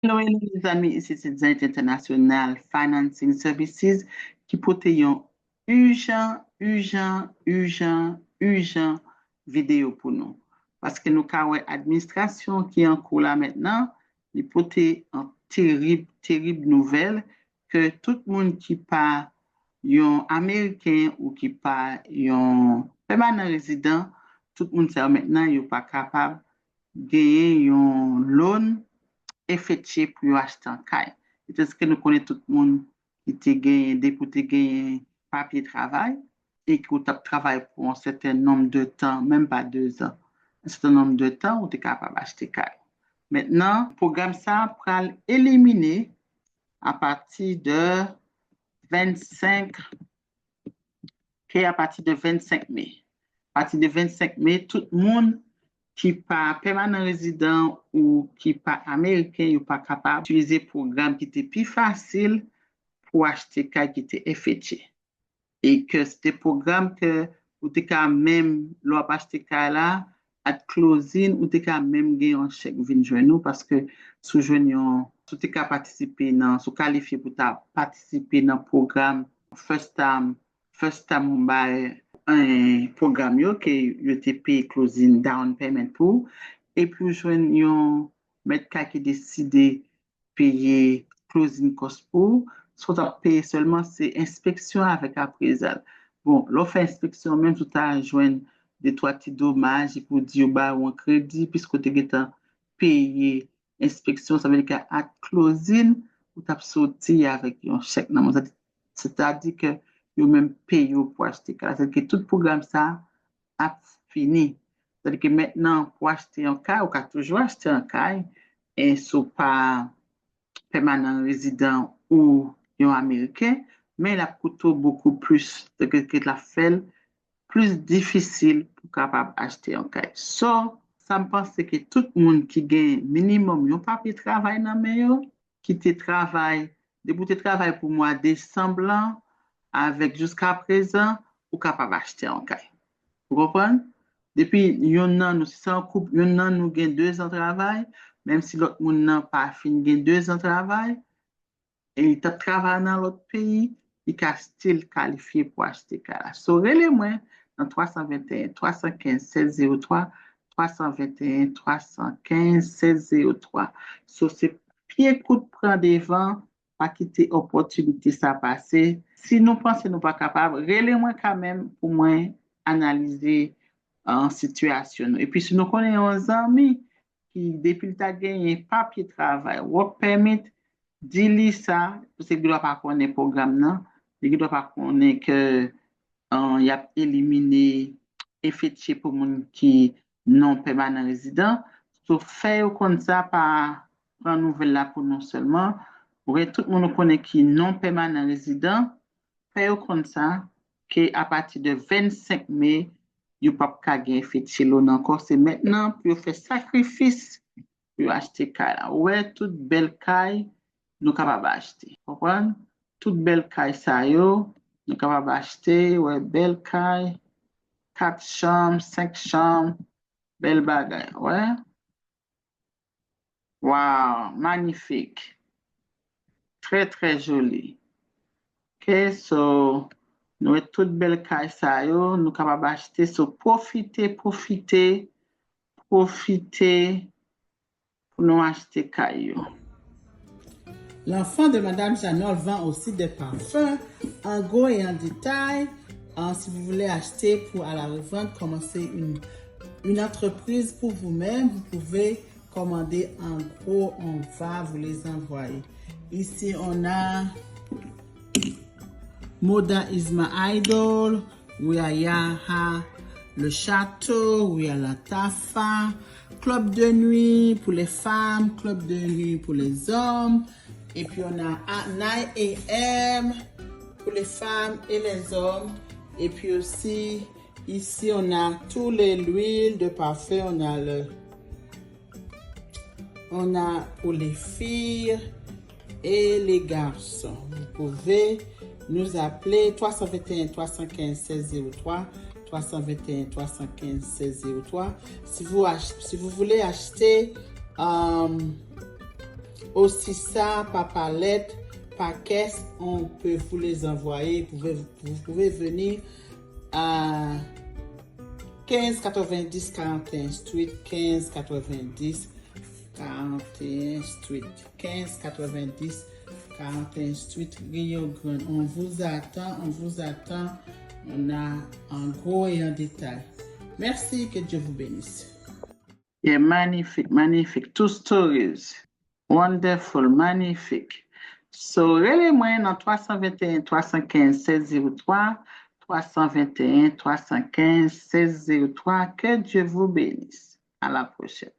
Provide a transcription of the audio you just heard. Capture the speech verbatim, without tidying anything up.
Hello, hello, lezanmi, isi se Zenith International Financing Services ki pote yon ijan, ijan, ijan, ijan videyo pou nou. Paske nou ka wè administrasyon ki an kou la mentnan, li pote yon terib, terib nouvèl ke tout moun ki pa yon Ameriken ou ki pa yon pèmanan rezidan, tout moun sa yo mentnan yo pa kapab genyen yon loan F H A pou yo achte yon kay. Etandike nou konnen tout moun ki te genyen, depi w te genyen papye travay, e ke w t ap travay pou yon sèten nonb de tan, menm pa dezan, yon sèten nonb de tan, ou te kapab achte kay. Mentnan, pwogram sa a pral elimine apati de vennsenk, ke apati de vennsenk me. Apati de vennsenk me, tout moun ki pa pèmanan rezidan ou ki pa ameriken, yo pa kapab itilize pwogram ki te pi fasil pou achte kay ki te F H A. E ke se te pwogram ke ou te ka menm, lè w ap achte kay la, at closing, ou te ka menm gen yon chèk vin jwenn ou, paske si w jwenn yon, si w te ka patisipe nan, si w kalifye pou ta patisipe nan pwogram First Time, First Time Home Buyer, eh, pwogram yo, ke yo te peye closing down payment pou ou, epi w jwenn yon mèt kay ki deside peye closing cost pou ou, sa w t ap peye sèlman se enspeksyon avèk aprezal. Bon, lè w fè enspeksyon, menm si w ta jwenn de twa ti domaj, epi w di yo ba ou yon kredi, piske w te gentan peye enspeksyon, sa vle di ke at closing, ou t ap soti avèk yon chèk nan men w. Sètadi ke yo menm peye w pou achte kay la. Sètadi ke tout pwogram sa a ap fini. Sètadi ke mentnan, pou achte yon kay, ou ka toujou achte yon kay, e si w pa pèmanan rezidan ou yon ameriken, men l ap koute w bokou plis, sètadi ke l ap fè l plis difisil pou w kapab achte yon kay. So, sa m panse ke tout moun ki gen minimòm yon papye travay nan men yo, ki te travay, depi w te travay pou mwa desanm lan, avèk jiska prezan, ou kapab achte yon kay. Ou konprann? Depi yonn nan nou, si se yon koup, yonn nan nou gen dezan travay, menm si lòt moun nan pa fin gen dezan travay, e li t ap travay nan lòt peyi, li ka still kalifye pou achte kay la. So, rele mwen nan twa san venteyen, twa san kenz, sèz zewo twa, twa san venteyen, twa san kenz, sèz zewo twa. So, se pye kout pran devan, pa kite opòtinite sa pase. Si nou panse nou pa kapab, rele mwen kanmenm pou mwen analize, uh, sitiyasyon nou. Epi si nou konnen yon zanmi ki depi l ta genyen papye travay, work permit, di li sa, paske li gendwa pa konnen pwogram nan, li gendwa pa konnen ke, uh, y ap elimine F H A pou moun ki non pèmanan rezidan. So, fè yo konn sa, pa pran nouvèl la pou nou sèlman. Ou gen tout moun ou konnen ki non pèmanan rezidan, fè yo konn sa, ke apati de vennsenk me, yo p ap ka gen F H A loan ankò. Se mentnan pou yo fè sakrifis pou yo achte kay la. Ou wè tout bèl kay nou kapab achte. Konprann? Tout bèl kay sa yo, nou kapab achte, wè bèl kay, kat chanm, senk chanm, bèl bagay, wè. Wow, magnifique. Très, très joli. Ok, so, nou wè tout bèl kay sa yo, nou kapab achte, so, pwofite, pwofite, pwofite pou nou achte kay yo. L'enfant de Madame Janol vend aussi des parfums en gros et en détail. Euh, si vous voulez acheter pour à la revente, commencer une, une entreprise pour vous-même, vous pouvez commander en gros, on va vous les envoyer. Ici, on a Moda is my idol, Riaya ha le château, Riaya la Tafa, club de nuit pour les femmes, club de nuit pour les hommes. Et puis on a à nine a.m. pour les femmes et les hommes. Et puis aussi, ici, on a tous les l'huile de parfum. On a le, on a pour les filles et les garçons. Vous pouvez nous appeler trois cent vingt et un trois cent quinze seize zéro trois, trois cent vingt et un trois cent quinze seize zéro trois. Si vous ach-, si vous voulez acheter, euh, aussi ça par palette, par caisse, on peut vous les envoyer. Vous pouvez, vous pouvez venir à quinze quatre-vingt-dix quarante et un Street, quinze quatre-vingt-dix quarante et un Street, quinze quatre-vingt-dix quarante et un Street, Rio Grande. On vous attend, on vous attend. On a en gros et en détail. Merci, que Dieu vous bénisse. Yeah, magnifique, magnifique. Two stories. Wonderful, magnifique. So, rele mwen nan twa san venteyen, twa san kenz, sèz zewo twa, twa san venteyen, twa san kenz, sèz zewo twa. Que Dieu vous bénisse. À la prochaine.